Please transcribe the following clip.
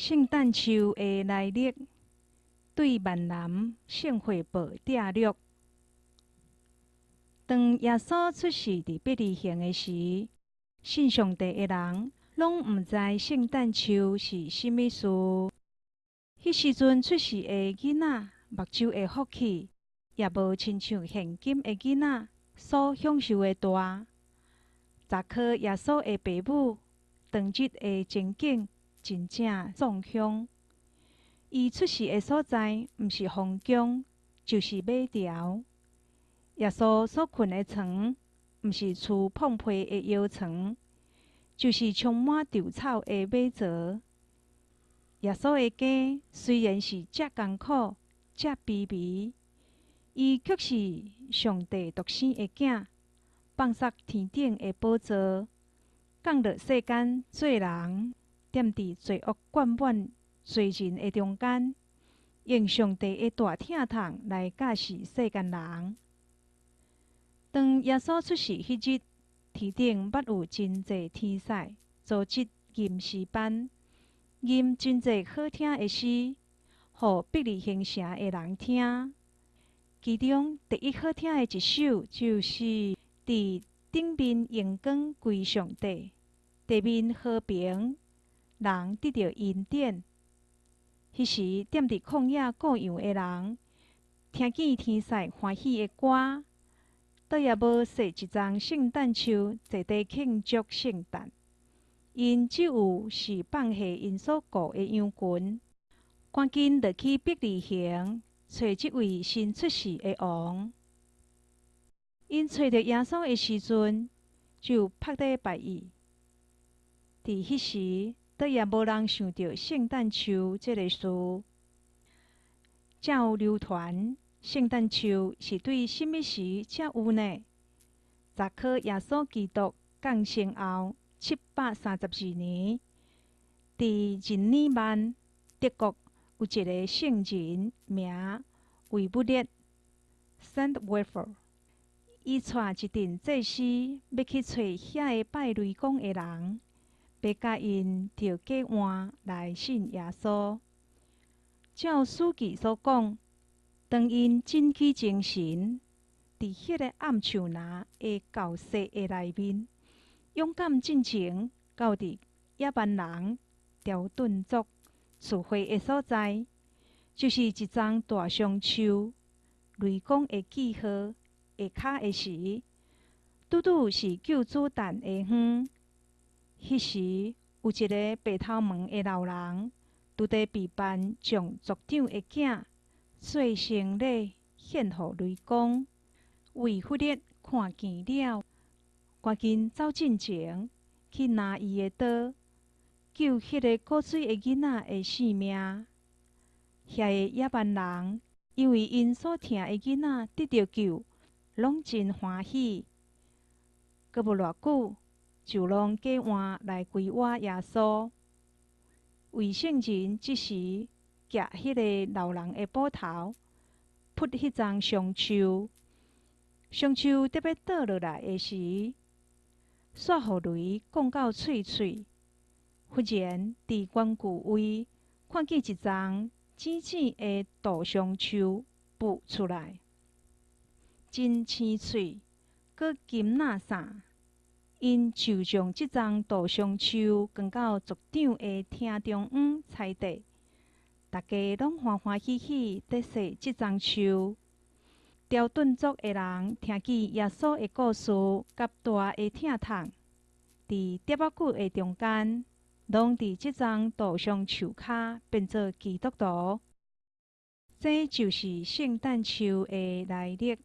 聖誕樹的來歷，對萬南聖會報摘錄。當耶穌出世佇伯利恆的時，信上帝的人攏毋知聖誕樹是啥物事。彼時陣出世的囡仔，目睭的福氣，也無親像現今的囡仔所享受的大。查考耶穌的爸母當日的情景，真正壯鄉。伊出世的所在，毋是皇宮，就是馬槽。耶穌所睏的床，毋是蓑膨皮的搖床，就是充滿稻草的馬槽。耶穌的家雖然是遮艱苦、遮卑微，伊卻是上帝獨生的囝，放捒天頂的寶座，降落世間做人，踮佇罪惡灌滿罪人的中間，用上帝的大疼痛來教示世間人。當耶穌出世彼日，天頂捌有真濟天使組織吟詩班，吟真濟好聽的詩，予伯利恆城的人聽。其中第一好聽的一首，就是佇頂面榮光歸上帝，地面和平，人得著恩典。彼時踮佇曠野顧羊的人，聽見天使歡喜的歌，倒也無踅一叢聖誕樹，坐佇慶祝聖誕。𪜶只有是放下𪜶所顧的羊群，趕緊落去伯利恆，揣這位新出世的王。𪜶揣著耶穌的時陣，就拍禮拜伊。佇彼時，倒也無人想著聖誕樹這个事。才有流傳聖誕樹是對啥物時才有呢？查考耶穌基督降生後732年，佇日耳曼德國有一个聖人名維弗列（Saint Wulf），伊帶一陣祭司欲去揣遐个拜雷公的人，欲共𪜶著假換來信耶穌。照史記所講，當𪜶振起精神，佇彼个暗樹林的厚雪的內面，勇敢進前到佇野蠻人條頓族聚會的所在，就是一叢大橡樹雷公的記號下跤的時，拄拄是救主誕的昏。彼時有一个白頭毛的老人，拄佇備辦將族長的囝做成禮獻予雷公。維弗列看見了，趕緊走進前去拿伊的刀，救彼个古錐的囡仔的性命。遐个野蠻人因為𪜶所疼的囡仔得著救，攏真歡喜。閣無偌久，就攏假換來歸倚耶穌。衛聖人這時舉彼个老人的斧頭，噗彼叢橡樹，橡樹得欲倒落來的時，煞予雷摃到碎碎。忽然佇遠距位看見一叢淺淺的杜松樹浮出來，真青翠，閣金藍色。𪜶就將這叢杜松樹扛到族長的廳中央踩地，大家攏歡歡喜喜佇踅這叢樹。條頓族的人聽見耶穌的故事佮大的疼痛，佇疊仔久的中間，攏佇這叢杜松樹跤變做基督徒。這就是聖誕樹的來歷。